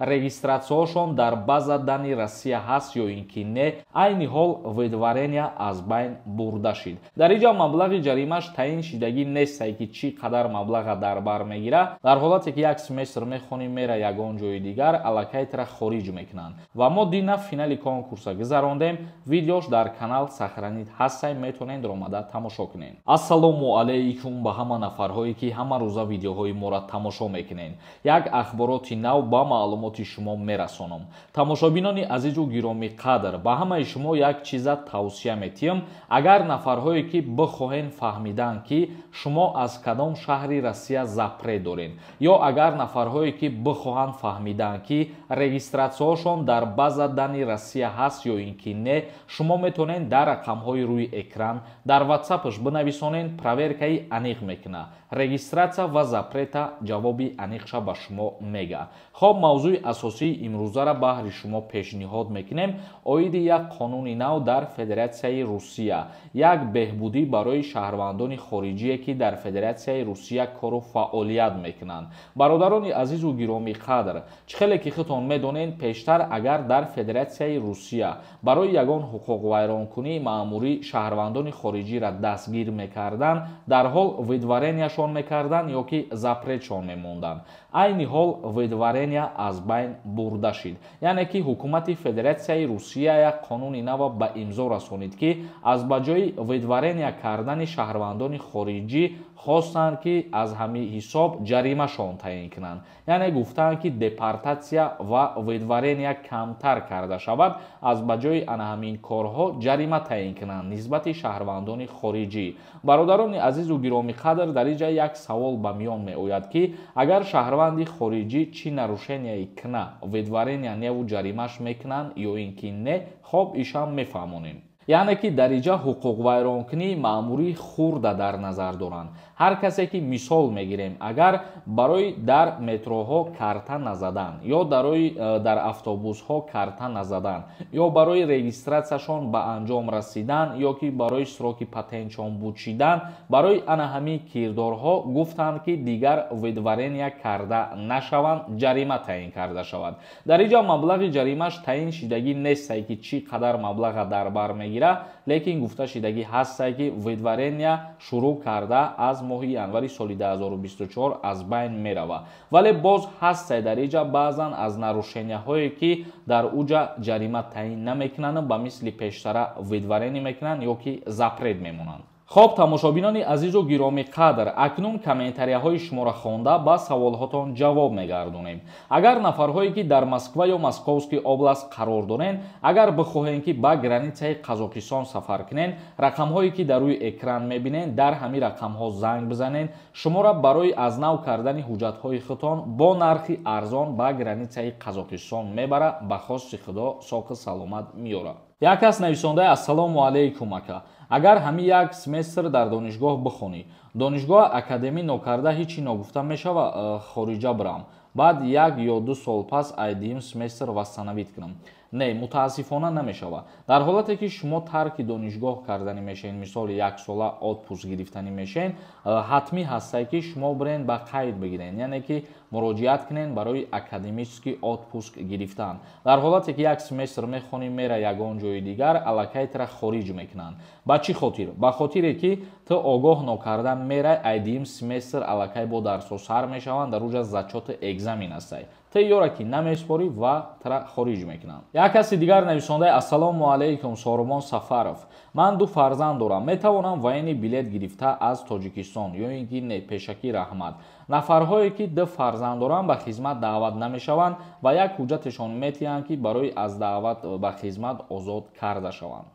Регистратсияшон дар база данных Россия ҳаст ё ин ки не. Айни ҳол выдворения аз байн бурда шид. Дар инҷа маблағи ҷаримаш таъин шидагӣ нестай, ки чӣ қадар маблаға дар бар мегирад. Дар ҳолате ки як семестр мехонӣ, мера ягон ҷои дигар, аллакай тра хориҷ мекунанд. Ва мо дина финали конкурса гузарондем, видеош дар канал сохранить ҳастай, метавонед омада тамошо кунед. Ассалому алайкум ба ҳама нафарҳое, ки ҳама рӯза видеоҳои моро тамошо мекунед. Як ахбороти нав ба маълумоти шумо мерасонам. Тамошобинони азизу гиромӣ қадр, ба ҳамаи шумо як чиза тавсия метиҳам. Агар нафарҳое ки бихоҳен фаҳмидан, ки шумо аз кадом шаҳри Россия запрет дорен, ё агар нафарҳое ки бихоҳанд фаҳмидан, ки регистратсияшон дар база данных Россия ҳаст ё ин ки не, шумо метавонед дар рақамҳои рӯи экран дар ватсапш бинависонед, проверкаи аниқ мекунад. Регистратсия ва запрета ҷавоби аниқша ба шумо мега. Хоб, мавзӯи асосии имрӯзаро баҳри шумо пешниҳод мекунем оиди як қонуни нав дар Федератсияи Русия, як беҳбудӣ барои шаҳрвандони хориҷие, ки дар Федератсияи Русия кору фаъолият мекунанд. Бародарони азизу гиромӣ қадр, чӣ хеле ки худтон медонед, пештар агар дар Федератсияи Русия барои ягон ҳуқуқвайронкунии маъмурӣ шаҳрвандони хориҷиро дастгир мекарданд, дар ҳол выдворенияшон мекарданд ё ки запретшон мемонданд. Айни ҳол выдворения аз байн бурда шид. Яъне ки ҳукумати Федератсияи Русия як қонуни нава ба имзо расонид, ки аз ба ҷои выдворения кардани шаҳрвандони хориҷӣ хостанд, ки аз ҳамин ҳисоб ҷаримашон таъин кунанд. Яъне гуфтанд, ки депортатсия ва выдворения камтар карда шавад, аз ба ҷои ана ҳамин корҳо ҷарима таъин кунанд нисбати шаҳрвандони хориҷӣ. Бародарони азизу гиромӣ қадр, дар инҷа як савол ба миён меояд, ки агар шаҳрванди хориҷӣ чӣ нарушенияе куна, выдворения неву ҷаримаш мекунанд ё ин ки не? Хоб, ишам мефаҳмонем. Яъне ки дар инҷа ҳуқуқвайронкунии маъмурии хурда дар назар доранд. Ҳар касе ки, мисол мегирем, агар барои дар метроҳо карта назадан ё дар автобусҳо карта назадан ё барои регистратсияшон ба анҷом расидан ё ки барои сроки патентшон бучидан, барои ана ҳамин кирдорҳо гуфтанд, ки дигар выдворения карда нашаванд, ҷарима таъин карда шавад. Дар инҷа маблағи ҷаримаш таъин шидагӣ нестай, ки чӣ қадар маблаға дар бар мегирад, лекин гуфта шидагӣ ҳастай, ки выдворения шурӯъ карда аз моҳи январи соли 2024 аз байн меравад. Вале боз ҳастай дар инҷа баъзан аз нарушенияҳое, ки дар уҷа ҷарима таъин намекунанд, ба мисли пештара выдворение мекунанд ё ки запрет мемонанд. Хоб, тамошобинони азизу гиромӣ қадр, акнун комментарияҳои шуморо хонда, ба саволҳотон ҷавоб мегардонем. Агар нафарҳое ки дар Москва ё Московский область қарор дорен, агар бихоҳем, ки ба границаи Қазоқистон сафар кунен, рақамҳое ки дар рӯи экран мебинен, дар ҳамин рақамҳо занг бизанен. Шуморо барои аз нав кардани ҳуҷҷатҳои худтон бо нархи арзон ба границаи Қазоқистон мебара, ба хости Худо соқи саломат меёрад. Як кас нависондаи: «Ассалому алайкум, ака. Агар ҳамин як семестр дар донишгоҳ бихонӣ, донишгоҳ академӣ нокарда, ҳечи ногуфта мешава, хориҷа бирам, баъд 1 ё 2 сол пас айдиюм семестр восстановить кунам?» Не, мутаассифона, намешавад. Дар ҳолате ки шумо тарки донишгоҳ карданӣ мешавед, мисоли яксола отпуск гирифтанӣ мешавед, ҳатмӣ ҳастае, ки шумо бирен ба қайд бигирен, яъне ки муроҷиат кунен барои академический отпуск гирифтан. Дар ҳолате ки як семестр мехонӣ, мера ягон ҷои дигар, аллакай тра хориҷ мекунанд. Ба чӣ хотир? Ба хотире ки ту огоҳ нокарда мерай, айдиюм семестр аллакай бо дарсҳо сар мешаванд, дар уҷа зачёту экзамен ҳастай, ту ёра ки намеспорӣ ва тра хориҷ мекунанд. Як каси дигар нависондаи: «Ассалому алайкум, Сорумон Сафаров. Ман ду фарзанд дорам, метавонам военный билет гирифта аз Тоҷикистон ё ин ки не? Пешакӣ раҳмат». Нафарҳое ки ду фарзанд доранд, ба хизмат даъват намешаванд ва як ҳуҷҷатешон метиҳанд, ки барои аз даъват ба хизмат озод карда шаванд.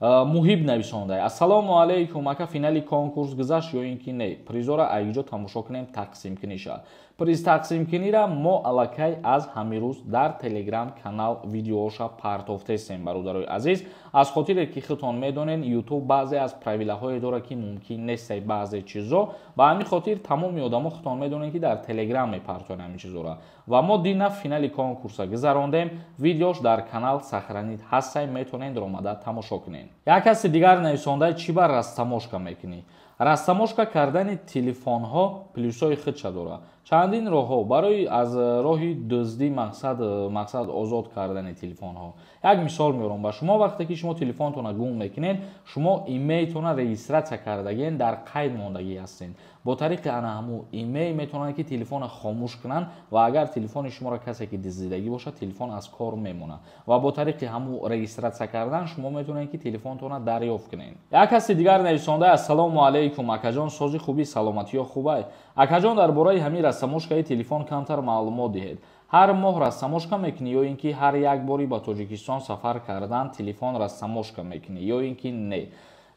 Муҳиб нависонда: «Ассалому алайкум, ака. Финали конкурс гузашт ё ин ки не? Призора айҷо тамошо кунем? Тақсимкуниша, приз тақсимкунира мо аллакай аз ҳамин рӯз дар Телеграм канал видеоша партофтесем». Бародарои азиз, аз хотире ки худтон медонед, Ютуб баъзе аз правилаҳое дорад, ки мумкин нестай баъзе чизо. Ба ҳамин хотир тамоми одамо, худтон медонед, ки дар Телеграм мепартоем ҳамин чизора. Ва мо дина финали конкурса гузарондем, видеош дар канал сохранить ҳастай, метавонед омада тамошо кунед. Як каси дигар нависондаи: «Чӣ бар растаможка мекунӣ?» Растаможка кардани телефонҳо плюсҳои худша дорад. Чандин роҳҳо барои аз роҳи дуздӣ мақсад озод кардани телефонҳо. Як мисол меорам ба шумо. Вақте ки шумо телефонтонро гум мекунед, шумо имейлтонро регистрация кардагиен, дар қайд мондагӣ ҳастед. Бо тариқи ана ҳамун имейл метавонанд ки телефонро хомӯш кунанд ва агар телефони шуморо касе ки дуздидагӣ бошад, телефон аз кор мемонад ва бо тариқи ҳамун регистрация кардан шумо метавонед ки телефонтонро дарёфт кунед. Як каси дигар нависонда: ассалому алайкум акаҷон, сози хуби, саломатиё хубай? Акаҷон, дар бораи ҳамин растаможкаи телефон камтар маълумот диҳед. Ҳар моҳ растаможка мекунӣ ё ин ки ҳар як бори ба Тоҷикистон сафар кардан телефон растаможка мекунӣ ё ин ки не?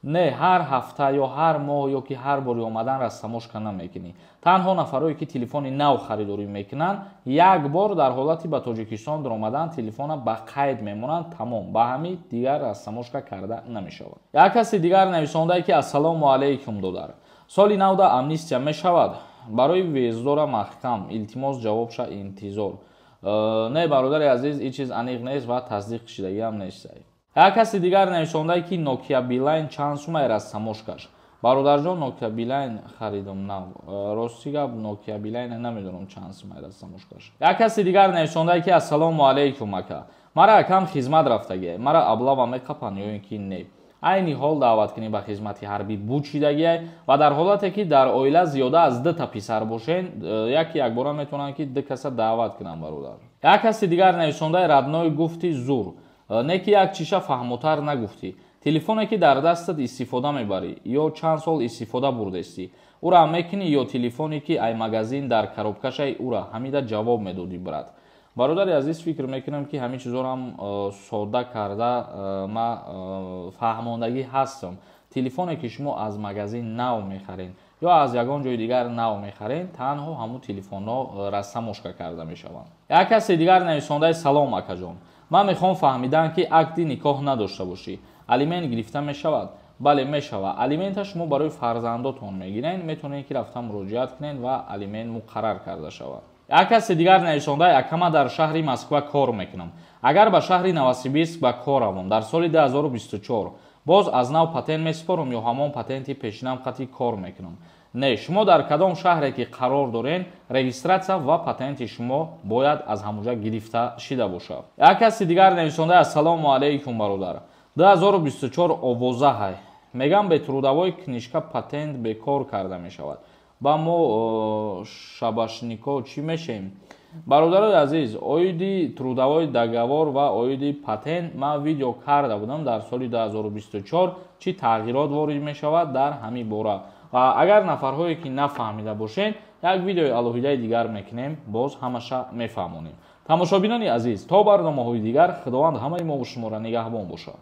Не, ҳар ҳафта ё ҳар моҳ ё ки ҳар бори омадан растаможка намекунӣ. Танҳо нафарое ки телефони нав харидорӣ мекунанд, як бор дар ҳолати ба Тоҷикистон даромадан телефона ба қайд мемонанд, тамом, ба ҳамин дигар растаможка карда намешавад. Як каси дигар нависондае ки ассалому алайкум додар, соли навда амнистия мешавад? Барои въездора маҳкам, илтимос ҷавобша интизор. Не, бародари азиз, ин чиз аниқ нест ва тасдиқ шидагиам нест. Як каси дигар нависондае ки Nokia Beeline чанд сумай растаможкаш? Бародарҷон, Nokia Beeline харидам нав. Рости гап, Nokia Beeline намедонам чанд сумай растаможкаш. Як каси дигар нависондае ки ассалому алайкум ака, мара акам хизмат рафтагия, мара облава мекапанд ё ин ки не? Айни ҳол даъваткунӣ ба хизмати ҳарбӣ буд шидагиай ва дар ҳолате ки дар оила зиёда аз дута писар бошен, яки якбора метавонанд ки ду каса даъват кунанд, бародар. Як каси дигар нависондаи: родной, гуфти зур, не ки як чиша фаҳмотар нагуфтӣ. Телефоне ки дар дастат истифода мебарӣ ё чанд сол истифода бурдестӣ, ура мекунӣ ё телефоне ки ай магазин дар коробкашай, ура? Ҳамида ҷавоб медодӣ, брат. Бародари азиз, фикр мекунам ки ҳамин чизорам содда карда ма фаҳмондагӣ ҳастам. Телефоне ки шумо аз магазин нав мехаред ё аз ягон ҷои дигар нав мехаред, танҳо ҳамун телефонҳо растаможка карда мешаванд. Як каси дигар нависондаи: салом акаҷон, ман мехоҳам фаҳмидан ки акди никоҳ надошта бошӣ, алимент гирифта мешавад? Бале, мешавад. Алимента шумо барои фарзандотон мегиред, метавонед ки рафта муроҷиат кунед ва алимент муқаррар карда шавад. Як каси дигар нависондаи: акама, дар шаҳри Москва кор мекунам. Агар ба шаҳри Новосибирск ба кор равам дар соли 2024, боз аз нав патент месупорам ё ҳамон патенти пешинам қатъи кор мекунам? Не, шумо дар кадом шаҳре ки қарор дорен, регистрация ва патенти шумо бояд аз ҳамуҷа гирифта шида бошад. Як каси дигар нависондаи: ассалому алайкум бародар, 2024 овозаҳай, мегам бе трудовой книжка патент бекор карда мешавад, ба мо шабашнико чӣ мешем? Бародарои азиз, оиди трудовой договор ва оиди патент ман видео карда будам дар соли 2024, чӣ тағйирот ворид мешавад дар ҳамин бора. Ва агар нафарҳое ки нафаҳмида бошед, як видеои алоҳидаи дигар мекунем, боз ҳамаша мефаҳмонем. Тамошобинони азиз, то барномаҳои дигар Худованд ҳамаи мову шуморо нигаҳбон бошад.